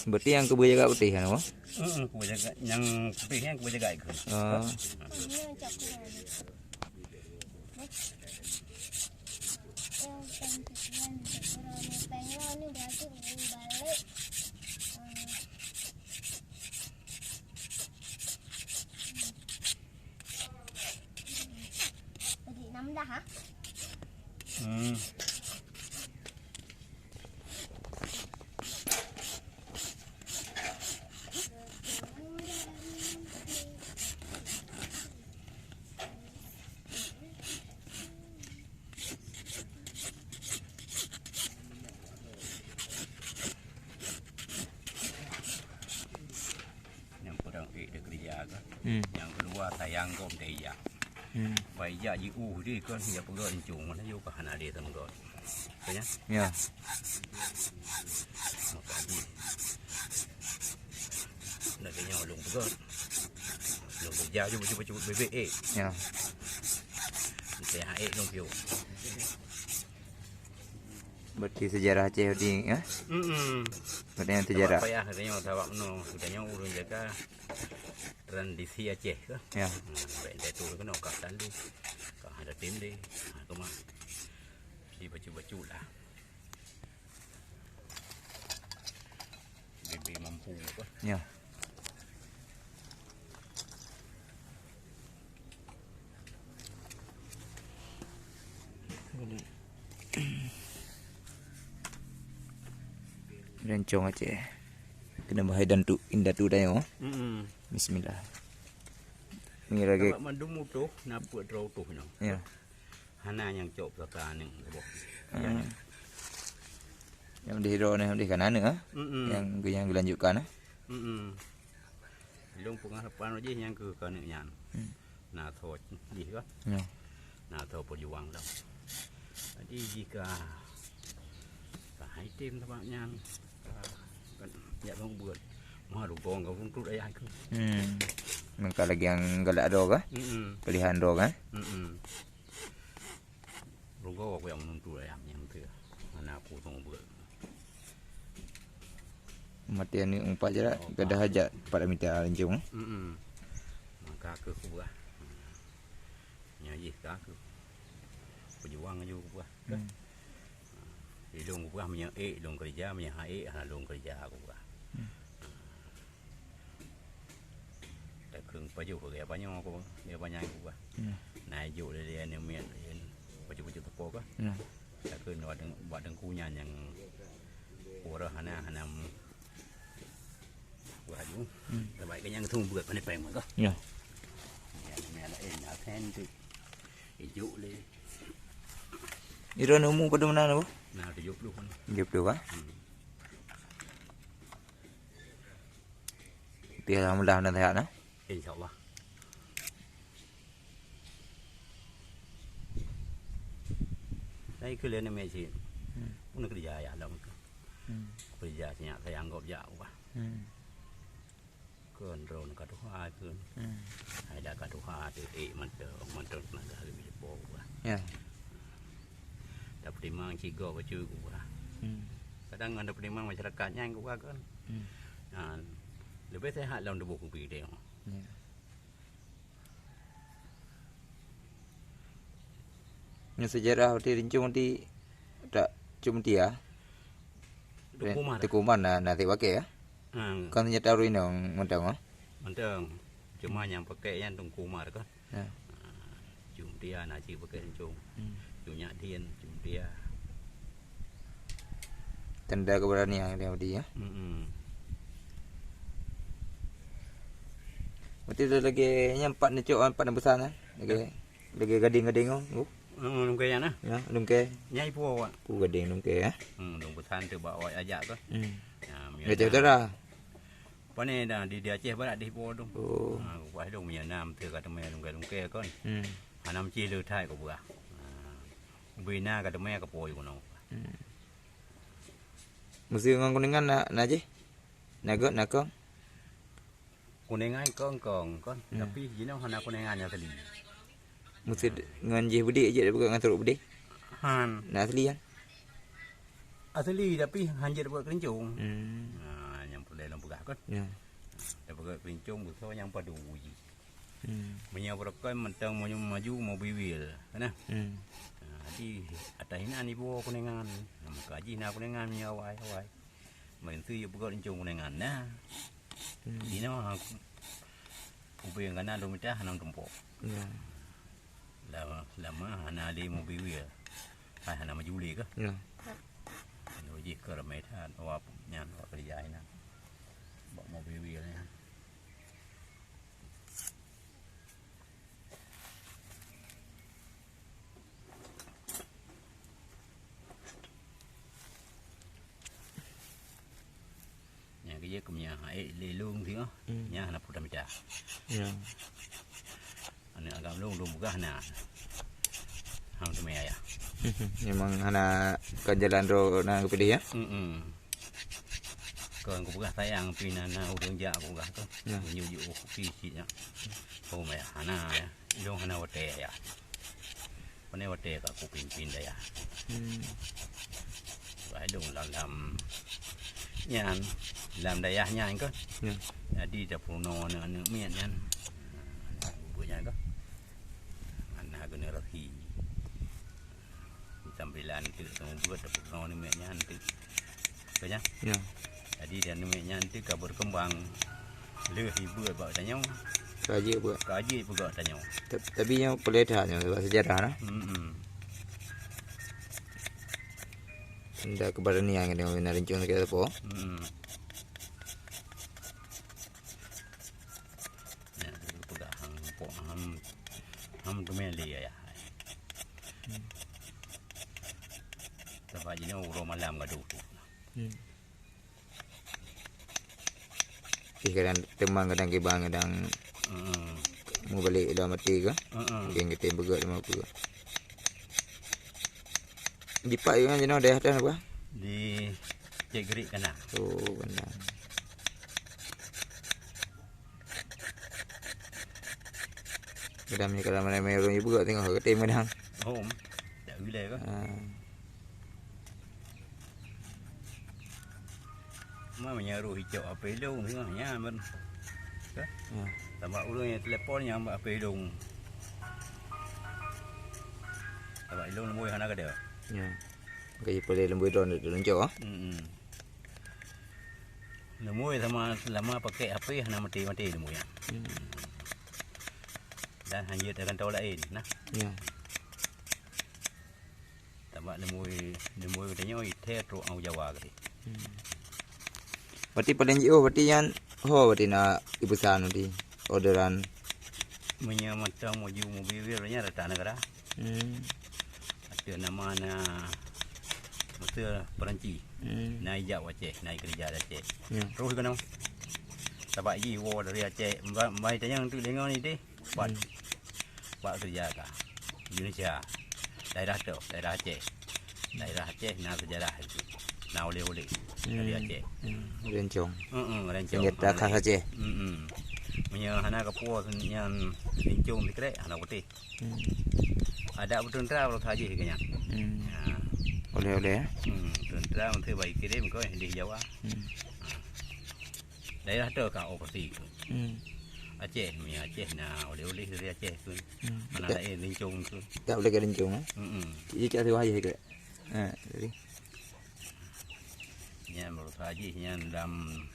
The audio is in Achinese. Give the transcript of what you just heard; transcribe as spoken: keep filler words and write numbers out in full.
Berarti nyang keubeue jaga putéh kan, apa? Heeh, keubeue jaga, nyang putéh nyan keubeue jaga ikeu. Oh. Jadi enam belas, ha? Hmm. Nyang peudong ék dikeureuja kah? Hmm. Nyang keuluwa sayang gob deh ija. Hmm. Bah ija jiôh deh kon, ija peugöt incong, mana jih ka hana deh teunggôt. Ka nyan? Ya. Maka jih. Nak tanyong lôn peugöt. Lôn keureuja ju bacut-bacut bibit ék. Ya. Entah ék lôn piôh. Berarti sejarah Aceh di, ya? Mm-mm. Berarti yang sejarah. Payah katanya, sabab meunoe, katanya ureueng jaga tradisi Aceh ke? Ya. Hmm, baik dari tu kena ka tali, ka ada tende, ha, tu mah. Si bacut-bacut lah. Bibit mampu ke? Ya. Rancong Aceh. Kena bahai dan tu, indah tu dah ya. Mm-mm. Bismillah. Ni lagi. Kalau mandum utuh, nampak terlalu utuh ni. Ya. Hana nyang cok pusaka aneuk saboh. Hmm. Nyang deh droe nyoe deh kan aneuk, ah? Mm-mm. Nyang geu-, nyang geulanjutkan, ah? Mm-mm. Lôn peungharapan jih nyang keu aneuk nyan. Hmm. Na tho jih kan? Ya. Na tho peujuang lom. Jadi jih ka, ka hai tem teumpat nyan. Ka, kan, jak lôn buet. Mah rugong ka runtut ayah keu. Hmm. Meuka lagi nyang galak droe kah? Mm-mm. Pilihan droe kah? Mm-mm. Rugoe aku nyang meununtu ayam nyang teuh. Hana aku tong beureuek. Mati aneuk empat jarak, oh, gadah hajat empat mita lancung. Mm-mm. Maka aku keubah. Nyoe jih ka aku. Peujuang aju keubah. Hmm. Di lôn keubah meunyoe ék lôn keureuja, meunyoe han ék hana lôn keureuja keubah. Hmm. Takheun pajoh lagèe apa nyoe ko, lagèe apa nyang ku bah. Hmm. Na ijok lé lé aneuk miet, bacut-bacut teupok ka. Hmm. Takheun bak teung-, bak teungku nyan nyang ureueng hana, hana mu-, buah aju. Hmm. Lebai ke nyang tu buat pandai peng ka. Ya. Ya, aneuk miet laén, na khen tu. Ijok lé. Ira umu padum na, Bu? Na tujuh puluh kan. Tujuh puluh, ah? Hmm. Tapi alhamdulillah, na sehat, nah. Insya Allah. Saya ke lain nama cik. Hmm. Pun kerja ya dalam tu. Hmm. Kerja senyap saya anggap jak, wah. Hmm. Kon droen ka tuha kon. Hmm. Hai dah ka tuha tu, eh, mantong, mantong tenaga lebih lepo, wah. Ya. Tapi memang cigo bacut, wah. Hmm. Kadang ada penimang masyarakat nyan, wah, kan. Hmm. Nah, lebih sehat dalam tubuh kupi dia. Ya. Nyoe sejarah di Rincong di tak Cumtia. Teungku Umar. Teungku Umar na, na tiwakée, ya? Ha. Kan senjata ureueng inong mantong, ah? Mantong. Cuma nyang pakai nyan Teungku Umar kan. Ya. Ha, Cumtia na cit pakai Rincong. Hmm. Cunyak Dien, Cumtia. Tanda keberanian dia tadi, ya. Mm-mm. Berarti lagi nyang empat neucok, empat na besar, eh? Lagi, lagi gading-gading tu. Hmm, lungkée nyan nah. Ya, lungkée. Nyai pu awak. Pu gading lungkée, ya. Hmm, lungkée santai bak awak ajak tu. Hmm. Ya, ya, utara. Pane dah di, di Aceh Barat di po tu. Oh. Ha, kupas dong meunyoe nam teu ka teumé lungkée-lungkée kon. Hmm. Hana meucih le thai keu beurah. Ha. Ubé na ka teumé ka po ju keunoe. Hmm. Meusi ngon kuningan na, na jih? Na gét, na kong? Kuningan kong-kong kon, hmm, tapi jinoe hana kuningan nyang asli. Meusi ngon jih beudek jeuet beugét ngon trok beudek? Han. Na asli kan? Asli, tapi han jeuet beugét keurencong. Hmm. Ha, nyang pun Lôn peugah kon. Ya. Tapeugah rincong beusoe nyang padum uji. Hmm. Meunyoe beureukan mantong maju, maju mobil wheel, kan? Hmm. Ha, jadi atas inan iboh kuningan. Nah, muka jih na kuningan meunyoe awai-awai. Meuntui yue peugah rincong kuningan. Nah. Hmm. Dinoe ubeng kana dua meter hana tumpok. Ya. Lama, lama hana lé mobil wheel. Hai hana maju lé kah? Ya. Nyoe jih keu ramai that awak nyan awak kerja inan. Bak mobil wheel nyan. Nyang keu jeuet keu meunyo hai lé lôn sigoe, hmm, nyan hana peue tamita. Ya. Aneuk agam lôn, lôn peugah na. Hang teumé ayah. Memang hana kon jalan droe na geupiléh ya? Hmm. Kon kupeugah sayang pih na, na ureueng jak kupeugah tu. Ya. Nyoe jeuet pi cit nyak. Oh, maya hana ya. Lôn hana watèe ya. Pane watèe ka kupimpin dayah. Hmm. Bah lôn lam, lam nyan, lam dayah nyan kan. Ya. Jadi tapeurunoe aneuk-aneuk miet nyan. Buet nyan kan. Aneuk generasi. Sambilan teuk seumeubeuet tapeurunoe aneuk miet nyan teuk. Ka nyan? Ya. Jadi, dan aneuk miet nyan teuk ka berkembang. Lheueh ibeuet bak tanyoe. Ka jeuet beuet. Ka jeuet peugah tanyoe. Ta-, tapi nyoe peuleueh that nyoe, sebab sejarah lah. Hmm. Ndak keberanian keu nyoe na rincong lagèe sapo. Hmm. Nyan, peugah hang, pok hang, hang teumé lé ayah. Hmm. Sabab jinoe uroe malam gadoh tu. Hmm. Ih, kadang teuma kadang kibang kadang, hmm, meubalek lam até ke? Hmm. Mungkin kita yang peugah sama apa. Di pak yang jinoe dayah dah apa? Di Cek Gerik kana. Oh, kana. Kadang ni kalau mana-mana orang ibu tengok ke tim kadang. Oh, tak gila ke? Ha. Ma meunyaruh icok H P lôn tengok nya men. Ke? Ya. Tambah ureueng yang telepon nyang bak H P lôn. Tambah ilôn lôn hana kada. Ya. Okey, boleh lembui drone tu luncur ah. Hmm. Lembui sama selama pakai H P hana mati-mati lembui. Hmm. Dan hanya terantau lain nah. Ya. Tambah lembui, lembui katanya oi the trok au Jawa kali. Hmm. Berarti paling jiôh berarti nyan ho berarti na ipesan berarti orderan. Meunyoe mantong maju mobil nya rata negara. Hmm. Ateueh nama na Mesir Perancis. Hmm. Na ijak u Aceh, na ikeureuja di Aceh. Ya. Terus keunoe. Sabab ji woe dari Aceh, mbai tanyong tu deungoe ni deh. Bat. Hmm. Bat keureuja ka Indonesia. Daerah tu, daerah Aceh. Daerah Aceh na sejarah itu. Na oleh-oleh dari Aceh. Hmm. Rencong. Heeh, rencong. Senjata khas Aceh. Heeh. Meunyoe hana kapuas nyan rincong sikrek, hana putih. Hmm. Ada bertentara baru saja ke nyan. Hmm. Ya. Oleh-oleh ya. Hmm, tentara mesti baik kirim ke di Jawa. Hmm. Ha. Daerah tu ka operasi. Hmm. Aceh, meunyoe Aceh na oleh-oleh dari Aceh tu. Hmm. Mana lain rincong tu. Tak boleh ke rincong eh? Hmm. Jadi cak tu wahai ke. Ha, jadi. Nyan baru saja nyan dalam